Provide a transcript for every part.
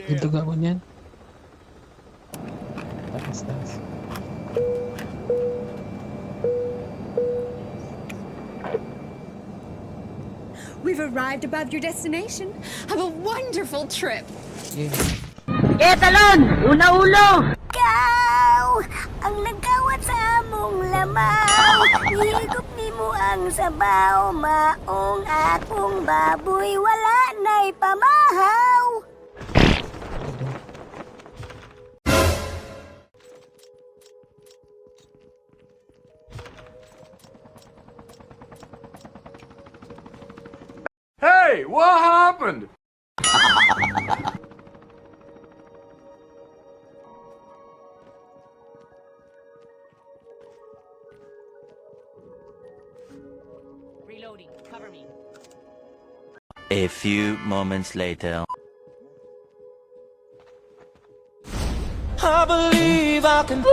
Dito ka ko niyan. Taas. We've arrived above your destination. Have a wonderful trip. Yeah. Talon! Una ulo! Ikaw ang nagkawat sa among lamaw. Higop ni mo ang sabaw. Maong akong baboy, wala na'y pamahaw. Hey, what happened? Reloading. Cover me. A few moments later. I believe I can.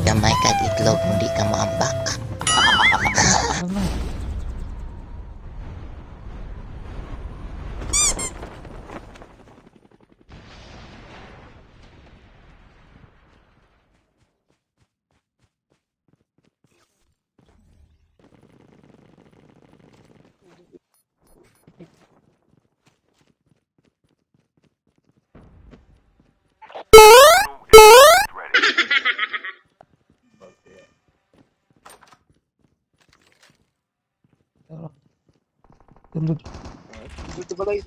Gamay kag itlog, hindi ka maambak. Tulog. Agay.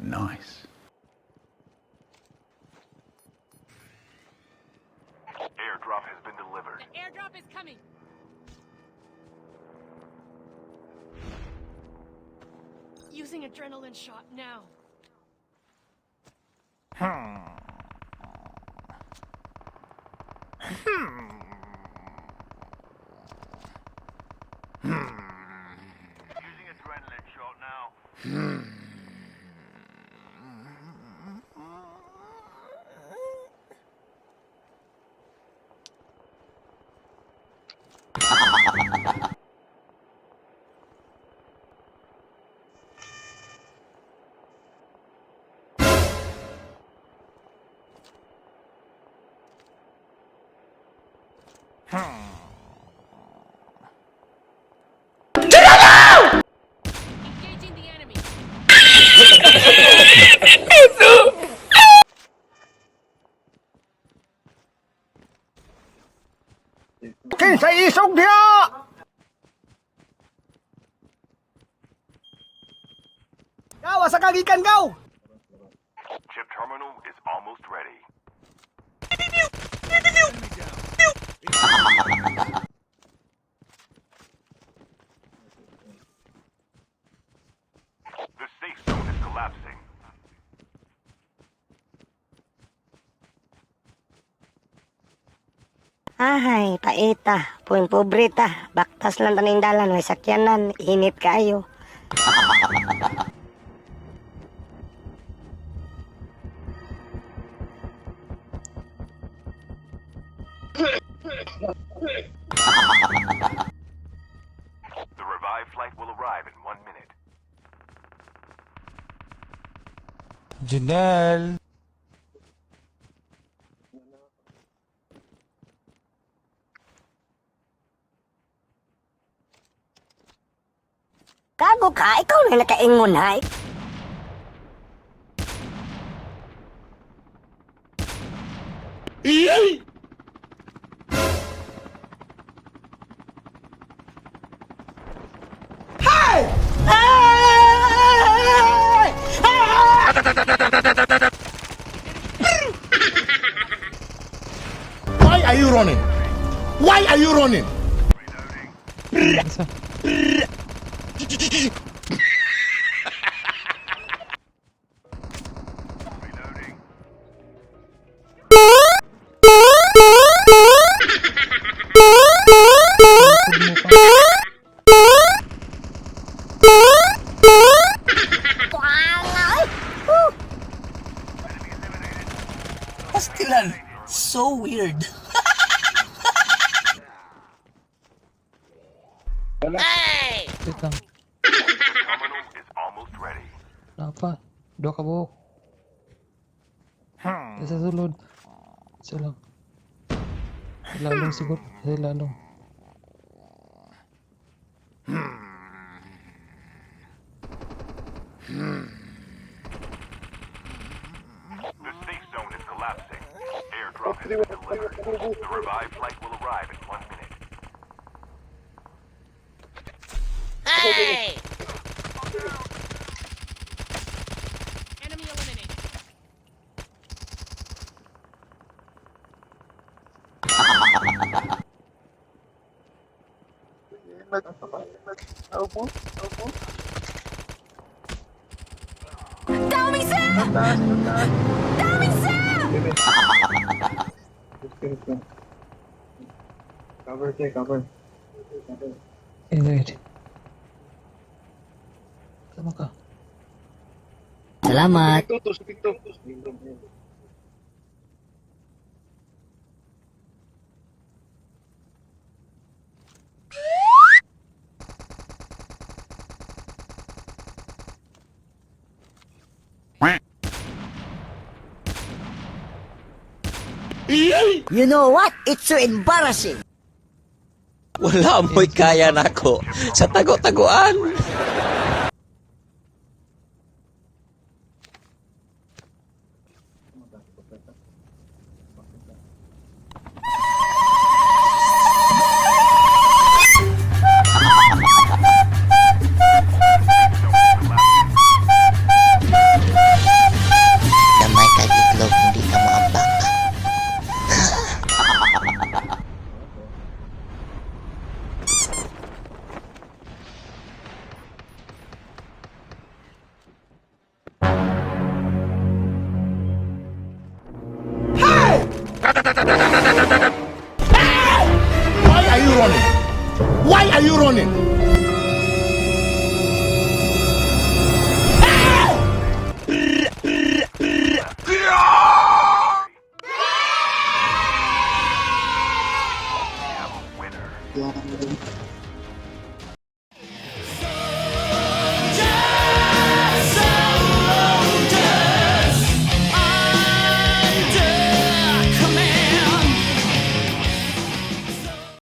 Nice. Airdrop has been delivered. The airdrop is coming. Using adrenaline shot now. Using adrenaline shot now. Engaging the enemy. Kinsa isog diha! Gawa sa kagikan gaw! Chip terminal is almost ready. The safe zone is collapsing. Ahay, paita, puwing pobrita, baktas lang taning dalan, may sakyanan, init kaayo. The revived flight will arrive in 1 minute. Janelle. Gago ka, ikaw na nakaingon hay. Why are you running? Why are you running? Isa. Likod mo pa. Pastilan. So weird. Wait lang. Terminal is almost ready. Napa. Dua ka buhok. Isa sulod. Isa lang. Lalong siguro. Isa lalong. The safe zone is collapsing. Airdrop has been delivered. The revived flight will arrive in 1 minute. Enemy eliminated. Dami, sir! Dami, sir! Wait. Sama ka. Salamat. You know what? It's so embarrassing. Wala mo'y kaya nako sa tago-taguan. Gamay kag itlog, hindi ka maambak. Why are you running? Why are you running?